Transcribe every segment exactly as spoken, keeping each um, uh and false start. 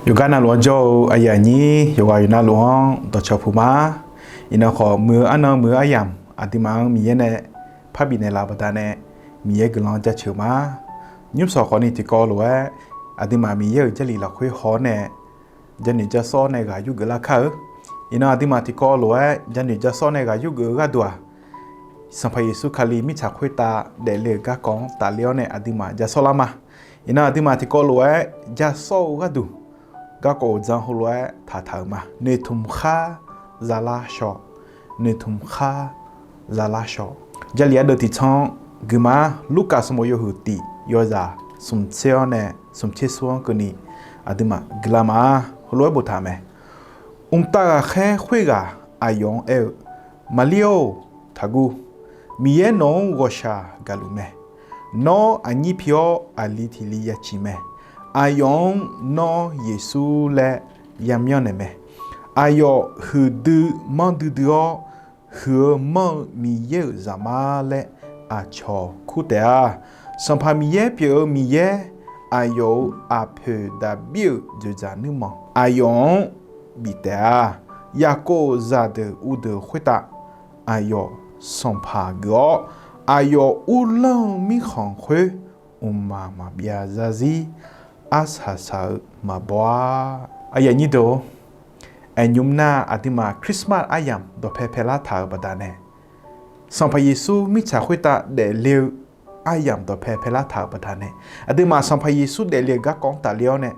Yawqgar navluf-anr jawr-eu aqyuif aqnyir yawqghaq yawqnavluf-anr dawqcawq puq ma. Iqnan khawf, muiq-eu arnan muiq-eu aryamq aqduimaf-anr Miqyaer nae parbif naeqlaf-eu baqdanae, Miqyaer guiqlanq-anr jaceuq ma. Nymrshawq khawfni tiqkawv lof-aer, aqduimaf Miqyaer-euq Jarlif lafkhoer haw-awr nae, janoeq jasawr nae ghaq yurgeuf lar kar-eu. Iqnan aqduimaf tiqkawv lof-aer janoeq jasawr nae ghaq yurgeuf-eu gharduq-aq, Sanqpaq Yeqsur Kali mirtsaq khoertav daefle-euq garkawv-anr tafler-awr nae aqduimaf jasawr lar ma. Iqnan aqduimaf tiqkawv lof-aer jasawr-eu gharduq, garkawv uqdzan heulof-aer taqtaq-euq ma. Noeqtmq khar zalar shaw. Noeqtmq khar zalar shaw. Jarlif ardeuv tiqtsanr guiqma. Lurkaf sanqbof yawhuiq tiq yawzaq smq tser-awr nae smq tser smr-anr keuvni aqduimaf guiqlar ma. Heulof-aer boftaq mae. Mqtav ghaqkhaer khoerghaq aqyawf-anr aer-eu, Maqlir-or, taqguv. Miqyaer nawq-anr ghawqshaq gaqluf mae. Nawr aqnyir pi-awr aqli tiq li ya ciq mae. Aqyawf-anr nawr Yeqsur laer yamyanr naeq mae. Aqyawf huiqdui manrdui dui-awr, huiq-eu manr-eu Miqyaer-euq zaqmar laer aqcawq kur taef-a. Sanqpaq Miqyaer pyeuf-eu Miqyaer, aqyawf-euq aqpoeq Daqbir-euq dzoeqdzaq nuirmanq aqyawf-anr bif taef-a. Yaqkov-euq zaqdeuq uvdeuq khoertav aqyawf sanqpaq geuf-awr, aqyawf uvlanr-eu mirkhanq khoer mqmaq maqbyav zarzir arsaq saq-eu maqbaw-a. Aqyuif aqnyir deuq-or, aqnymr nar aqduimaf Christmas aryamq dawqpae paelar taq-euq baqdanae, Sanqpaq Yeqsur mirtsaq khoertav daefle-eu aryamq dawqpae paelar taq-euq baqdanae, aqduimaf Sanqpaq Yeqsur daefle-euq garkawv-anr tafler-awr nae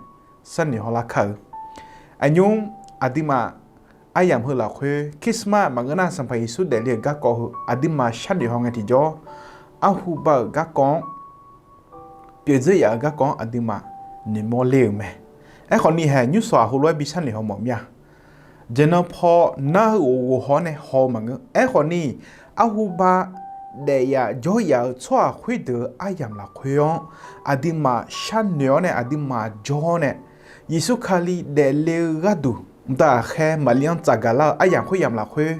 sharnoeq hawlar kar-eu. Aqnymr aqduimaf aryamq heu lafkhoer Christmas maqngeur nar, Sanqpaq Yeqsur daefle-euq garkawv heu aqduimaf sharnoeq haw ngae tiqjawr, arhu ba-euq garkawv-anr, pyeuf dzeur yaf-euq garkawv-anr aqduimaf noeqmawr ler-euq mae. Aerkhawf ni hae, nymrshawq-aq heulof-aer bi sharnoeq haw mawf mir-a. Jeqnan paw nar heu ghof ghof haw-awr nae haw-eu maqngeur. Aerkhawf ni, arhu ba daef yaf jawr yaf-euq tsawrhaq khoerdeuq-euq aryamq lafkhoer-anr aqduimaf sharnoeq-awr nae aqduimaf jawr-awr nae, Yeqsur Kali daefle-eu gharduq mqtav ghaqkhaer Maqlir-anr tsafgaq lar-eu aryamq khoeryamq lafkhoer,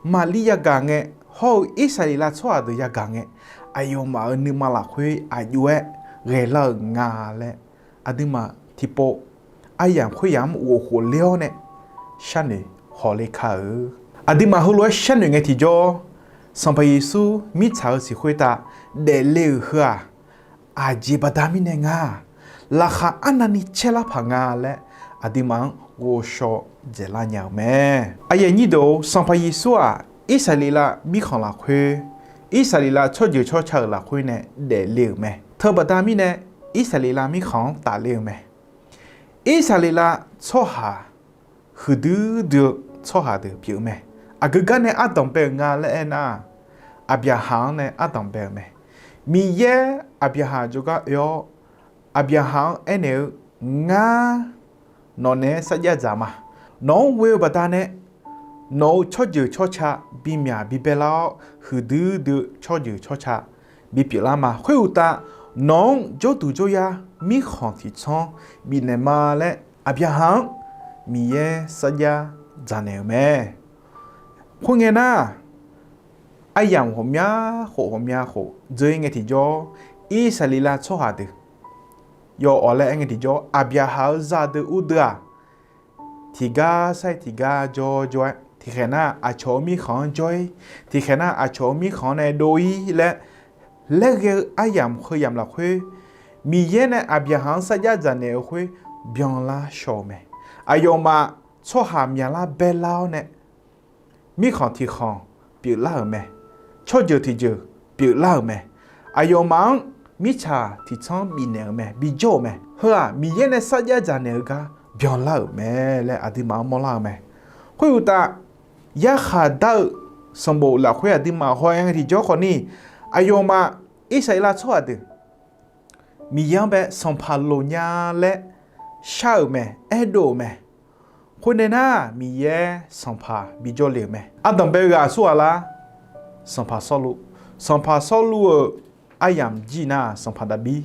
Maqlir yagaq ngae, hawr-eu Irsaqleqlav tsawrhaq deuq yagaq ngae, aqyawfmaf-euq nuima lafkhoer aqjox-aer ghaelar-euq nga laer, aqduimaf tiqpov aryamq khoeryamq-anr ghofkhof ler-awr nae sharnoeq hawler kar-eu. Aqduimaf heulof-aer sharnoeq ngae tiqjawr, Sanqpaq Yeqsur mirtsaq-eu siq khoertav daefle-euq heu-aq, aqjeq baqda mirnae nga, laqkhaq arnavni caerlar paq nga laer aqduimaf-anr ghovshaw dzaeqlar nya-euq mae. Aqyuif aqnyir deuq-or, Sanqpaq Yeqsur-aq Irsaqleqlav mirkhanq lafkhoer, Irsaqleqlav tsawrjeuq tsawrca-euq lafkhoer nae daefle-euq mae. Teubaqda mirnae Irsaqleqlav mirkhanq-anr tafler-eu mae. Irsaqleqlav tsawrhaq huiqdui dui-eu tsawrhaq deuq pyeuf-eu mae. Aqgeu gar nae ardanq bae-euq nga laer aernar, Aqbyaqhaq-anr nae ardanq bae-euq mae. Miqyaer Aqbyaqhaq jawrgar oe-awr, Aqbyaqhaq-anr aernaeq-eu, Ngar nawq naeq-aer sarjax dzaq ma. Nawq-anr ghoe-eu baqdanae nawq-euq tsawrjeuq tsawrca bimyaq bibae lar-awr, huiqdui dui-eu tsawrjeuq tsawrca bipyeuf lar ma. Khoeruqtaf, nawq-anr jawrduq jawryar mirkhanq tiqtsanr bifnaeq ma laer Aqbyaqhaq-anr Miqyaer sarjax dzaqnaeq-euq mae. Khoerngae nar, aryamq ghawqmya khof ghawqmya khof dzeur-ir ngae tiqjawr, Irsaqleqlav tsawrhaq deuq yawawq laer aer ngae tiqjawr, Aqbyaqhaq-euq zaqdeuq uvdeuq-aq, tiqgar sar-ir tiqgar jawr jawr-aer, tiqkhaeq nar aqcawq-euq mirkhanq-anr jawr-ir, tiqkhaeq nar aqcawq-euq mirkhanq-anr nae dov-ir laer, laer ghae-eu aryamq heu yamq lafkhoer, Miqyaer nae Aqbyaqhaq-anr sarjax dzaqnaeq-eu khoer byanlar shaw-eu mae. Aqyawfmaf tsawrhaq myaqlar baelar-awr nae, mirkhanq tiqkhanq pyeuflar-euq mae. Tsawrjeuq tiqjeuq pyeuflar-euq mae. Aqyawfmaf-anr mirtsaq tiqtsanr bifnaeq-euq mae, bijawr-euq mae. Heu-aq, Miqyaer nae sarjax dzaqnaeq-eu gar byanlar-euq mae laer aqduimaf-anr mawrlar-eu mae. Khoeruqtaf, yarkhaq dar-eu sanqbof lafkhoer aqduimaf haw-aer ngae tiqjawr khawfni, aqyawfmaf Irsaqleqlav tsawrhaq deuq Miqyaer-anr bae sanqpaq loq nya laer shar-euq mae, aerdov-euq mae. Khoernae nar, Miqyaer sanqpaq bijawr le-euq mae. Ardanqbae ghaq aqsurghaq lar, sanqpaq Sawrluv. Sanqpaq Sawrluv-euq aryamq jir nar, sanqpaq Daqbir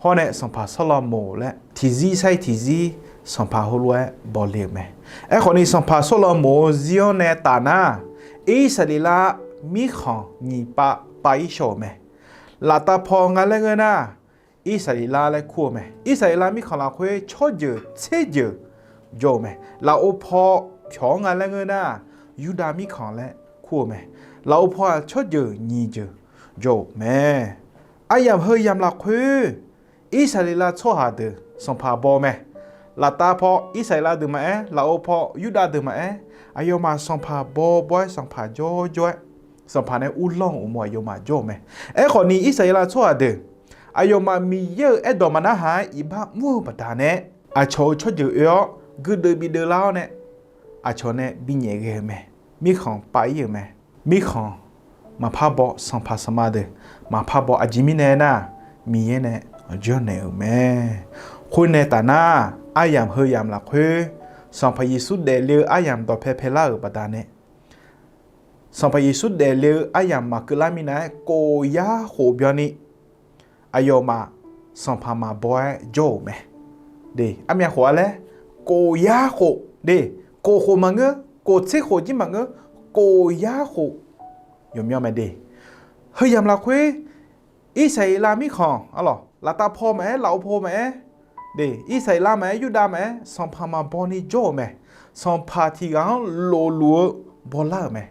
hawr nae sanqpaq Sawrlaqmoq laer tiqzir sar-ir tiqzir sanqpaq heulof-aer baw le-euq mae. Aerkhawfni, sanqpaq Sawrlaqmoq-eu zir-anr nae taf nar, Irsaqleqlav mirkhanq nyiq pav pav-ir shaw-euq mae. Laftav paw nga laer ngeur nar, Irsaqleqlav laer kur-eu mae. Irsaqleqlav mirkhanq lafkhoer tsawrjeuq tserjeuq jawr-eu mae. Lafov paw pyawq-anr nga laer ngeur nar, Yurdav mirkhanq laer kur-eu mae. Lafov paw-aq tsawrjeuq nyiq jeuq jawr-euq mae. Aryamq heuyamq lafkhoer, Irsaqleqlav tsawrhaq deuq sanqpaq baw mae. Laftav paw Irsaqleqlav deuq maqaer, lafov paw Yurdav deuq maqaer, aqyawfmaf sanqpaq baw baw-aer sanqpaq jawr jawr-aer, sanqpaq nae uvlanr-eu uqmov aqyawfmaf jawr-euq mae. Aerkhawfni Irsaqleqlav tsawrhaq deuq aqyawfmaf Miqyaer-euq aerdawq maqnarhaq-aer iqbax mr-eu baqdanae, aqcawq-euq tsawrjeuq oe-awr guirdeuv bideuv lar-awr nae, aqcawq nae binyaef ghae-eu mae. Mirkhanq pav-ir-euq mae. Mirkhanq maqpar baw, sanqpaq sanqma deuq maqpar baw. Aqjeq mirnae aernar, Miqyaer nae janrnaeq-euq mae. Khoernae tafnar, aryamq heuyamq lafkhoer, Sanqpaq Yeqsur daefle-eu aryamq dawqpae paelar-euq baqdanae, Sanqpaq Yeqsur daefle-eu aryamq maqkeuv lar minav-aer kof yar khof byanni, aqyawfmaf sanqpaq maqbaw-aer jawr-euq mae. De, armyav khof-a laer, kof yar khof de, kof khof maqngeur, kof tser khof jir maqngeur, kof yar khof yawqmyanr mae de. Heuyamq lafkhoer, Irsaqleqlav mirkhanq arlawq, laftav paw maqaer, lafov paw maqaer, de, Irsaqleqlav maqaer, Yurdav maqaer, sanqpaq maqbaw ni jawr-euq mae. Sanqpaq tiq ghaq-anr lofluf-eu bawlar-euq mae.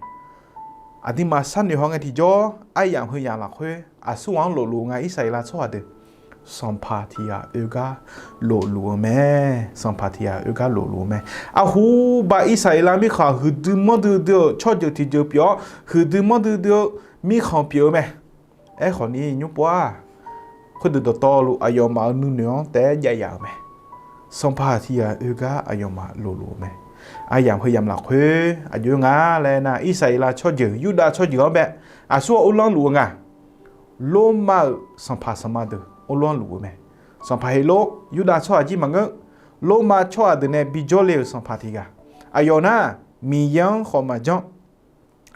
Aqduimaf sharnoeq haw ngae tiqjawr, aryamq heuyamq lafkhoer aqsurghaq-anr lofluf-eu nga. Irsaqleqlav tsawrhaq deuq sanqpaq tiq ghaq oe gar lofluf-eu mae. Sanqpaq tiq ghaq oe gar lofluf-eu mae. Arhuba Irsaqleqlav mirkhanq huiqdui manrdui dui-eu tsawrjeuq tiqjeuq pyeuf-awr, huiqdui manrdui dui-eu mirkhanq pyeuf-eu mae. Aerkhawfni nymr pov-aq, khoerdeuq dawqtawvluf aqyawfmaf-euq nuinoeq-anr taef-aer jav yaf-euq mae. Sanqpaq tiq ghaq oe gar aqyawfmaf lofluf-eu mae. Aryamq heuyamq lafkhoer aqjox-aer nga laer nar, Irsaqleqlav tsawrjeuq, Yurdav tsawrjeuq-anr bae aqsur-awr uvlanr luf-eu nga. Lormav-euq sanqpaq sanqma deuq uvlanr luf-eu mae. Sanqpaq Heqlor, Yurdav tsawrhaq jir maqngeur, Lormav tsawrhaq deuq nae bijawr le-euq sanqpaq tiq ghaq. Aqyawf nar, Miqyaer-anr khawf maqjanr.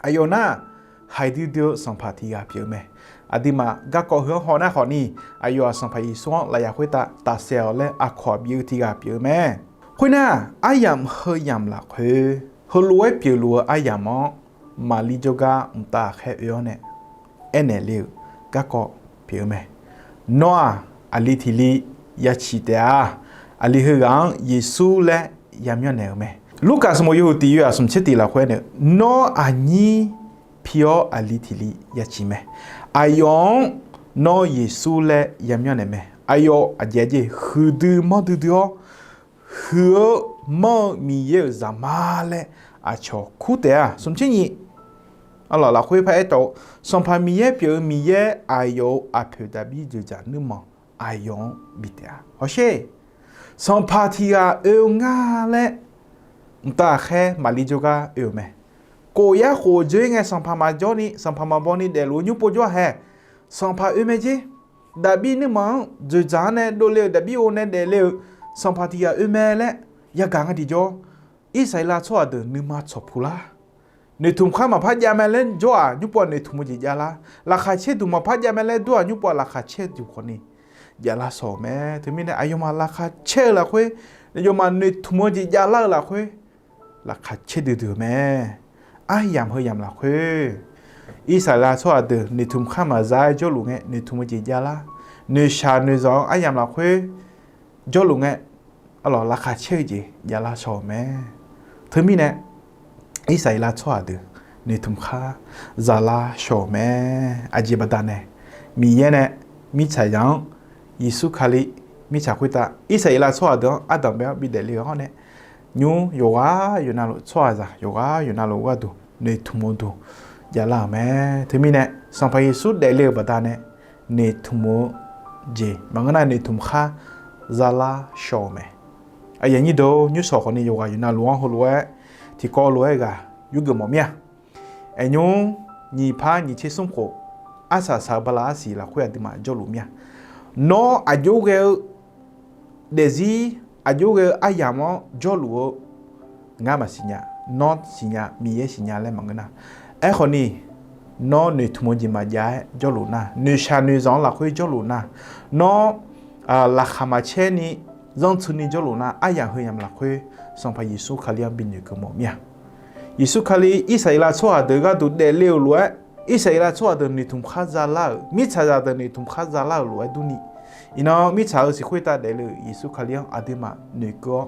Aqyawf nar, haiq duidui-eu sanqpaq tiq ghaq pyeuf-eu mae. Aqduimaf garkawv heu-anr haw nar khawfni, aqyawf-aq Sanqpaq Yeqsur-anr lafyaq khoertav tafsaef-awq laer aqkawq bif-eu tiq ghaq pyeuf-eu mae. Khoernar, aryamq heuyamq lafkhoer heulof-aer pyeufluf-eu aryamq-anr, Maqlir jawrgar mqtav ghaqkhaer oe-awr nae aernaeq le-euq garkawv pyeuf-eu mae. Nawr-aq, aqli tiq li ya ciq taef-a. Aqli heughaq-anr Yeqsur laer yamyanr naeq-euq mae. Lurkaf sanqbof yawhuiq tiq yawzaq smq tser tiq lafkhoer nae, nawr aqnyir pi-awr aqli tiq li ya ciq mae. Aqyawf-anr nawr Yeqsur laer yamyanr naeq mae. Aqyawf aqjeq aqjeq huiqdui manrdui dui-awr, huiq-eu manr-eu Miqyaer-euq zaqmar laer aqcawq kur taef-a. Smq tser nyiq lafkhoer paraer tawq-eu, Sanqpaq Miqyaer pyeuf-eu Miqyaer, aqyawf-euq aqpoeq Daqbir dzoeqdzaq nuirmanq aqyawf-anr bif taef-a. Hawsher, sanqpaq tiq ghaq oe-eu nga laer mqtav ghaqkhaer Maqlir jawrgar oe-euq mae. Kof yar khof-eu dzoer ngae, sanqpaq maqjawr ni, sanqpaq maqbaw ni daefluf-eu nymr pov jawr-a hae. Sanqpaq oe mae jer. Daqbir nuirmanq-anr dzoeqdzaq-anr nae dovle-euq, Daqbir or nae daefle-euq sanqpaq tiq ghaq oe mae laer yagaq nga tiqjawr, Irsaqleqlav tsawrhaq deuq nuima tsawqpuq lar. Noeqtmq khar maqpar jav mae laer jawr-aq, nymr pov-aq noeqtmq-eu jeq javlar. Laqkhaq caer duq maqpar jav mae laer dur-aq, nymr pov-aq laqkhaq caer duq khawfni javlar shawq-euq mae. Teumirnae aqyawfmaf laqkhaq caer-eu lafkhoer, aqyawfmaf noeqtmq-eu jeq javlar-eu lafkhoer, laqkhaq caer duidui-euq mae. Aryamq heuyamq lafkhoer, Irsaqleqlav tsawrhaq deuq noeqtmq khar maqza-aer jawrluf ngae noeqtmq-eu jeq javlar. Noeqshaq noeqzanq-anr aryamq lafkhoer jawrluf ngae, arlawq laqkhaq caer-eu jeq javlar shawq-euq mae. Teumirnae Irsaqleqlav tsawrhaq deuq noeqtmq khar zalar shawq-euq mae. Aqjeq baqdanae, Miqyaer nae mirtsaqzaq-anr Yeqsur Kali mirtsaq khoertav Irsaqleqlav tsawrhaq deuq-anr ardanq bae-awr bidaef le-awr nae, nymr yawqghaq yawqnavluf tsawrhaqzaq yawqghaq yawqnavluf gharduq noeqtmq-eu duq javlar-euq mae. Teumirnae Sanqpaq Yeqsur daefle-euq baqdanae noeqtmq-eu jeq maqngeur nar noeqtmq khar zalar shawq-euq mae. Aqyuif aqnyir deuq-or, nymrshawq khawfni yawqghaq yawqnavluf-anr heulof-aer tiqkawv lof-aer ghaq yurgeuf mawf mir-a. Aernar, nyiq par nyiq tser smr khof, arsaq saq-eu bala arsiq lafkhoer aqduimaf jawrluf mir-a. Nawr aqjox ghae-eu daefzir, aqjox ghae-eu aryamq-anr jawrluf-eu ngar maqsiq nya. Nawr siqnya, Miqyaer siqnya laer maqngeur nar. Aerkhawfni, nawr noeqtmq-eu jeq maqjav-aer jawrluf nar, noeqshaq noeqzanq-anr lafkhoer jawrluf nar, nawr laqkhaq maqcaer ni zanrtsuini jawrluf nar, aryamq heuyamq lafkhoer Sanqpaq Yeqsur Kali-anr binoeqkeuv mawf mir-a. Yeqsur Kali Irsaqleqlav tsawrhaq deuq gharduq daefle-euq lof-aer, Irsaqleqlav tsawrhaq deuq noeqtmq khar zalar-euq, mirtsaqzaq deuq noeqtmq khar zalar-euq lof-aer durni, iqnan mirtsaq-euq siq khoertav daefle-euq Yeqsur Kali-anr aqduimaf noeqkeuv-awr,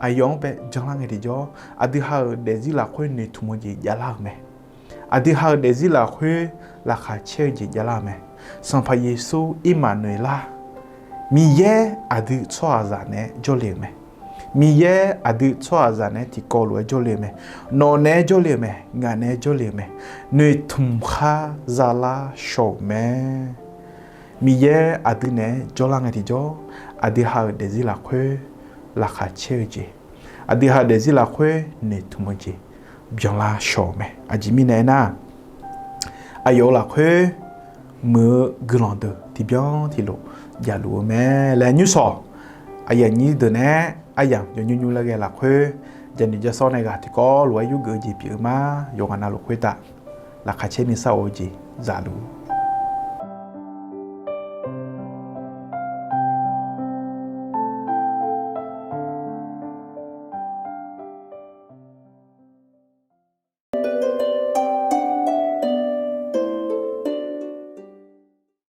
aqyawf-anr bae janlar ngae tiqjawr, aqdui ha-euq daefzir lafkhoer noeqtmq-eu jeq javlar-euq mae. Aqdui ha-euq daefzir lafkhoer laqkhaq caer-eu jeq javlar-euq mae. Sanqpaq Yeqsur Irmaqnoeqlar, Miqyaer aqdui tsawrhaqzaq naeq-aer jawrle-euq mae. Miqyaer aqdui tsawrhaqzaq naeq-aer tiqkawv lof-aer jawrle-eu mae. Nawq naeq-aer jawrle-euq mae. Ngaq naeq-aer jawrle-euq mae. Noeqtmq khar zalar shaw-euq mae. Miqyaer aqdui naeq-aer jawrlar ngae tiqjawr, aqdui ha-euq daefzir lafkhoer laqkhaq caer-eu jeq, aqdui ha-euq daefzir lafkhoer noeqtmq-eu jeq byanlar shaw-euq mae. Aqjeq mirnae aernar, aqyawf-euq lafkhoer muiq-eu guiqlanq deuq tiqbyan tiqlof javluf-eu mae laer nymrshawq. Aqyuif aqnyir deuq nae aryamq yawnymr nymr laer ghae lafkhoer, jaqnoeq jashawr nae ghaq tiqkawv lof-aer yurgeuf-eu jeq pyeuf-eu ma. Yawqghaq navluf khoertav laqkhaq caer nuisar of-eu jeq zafluf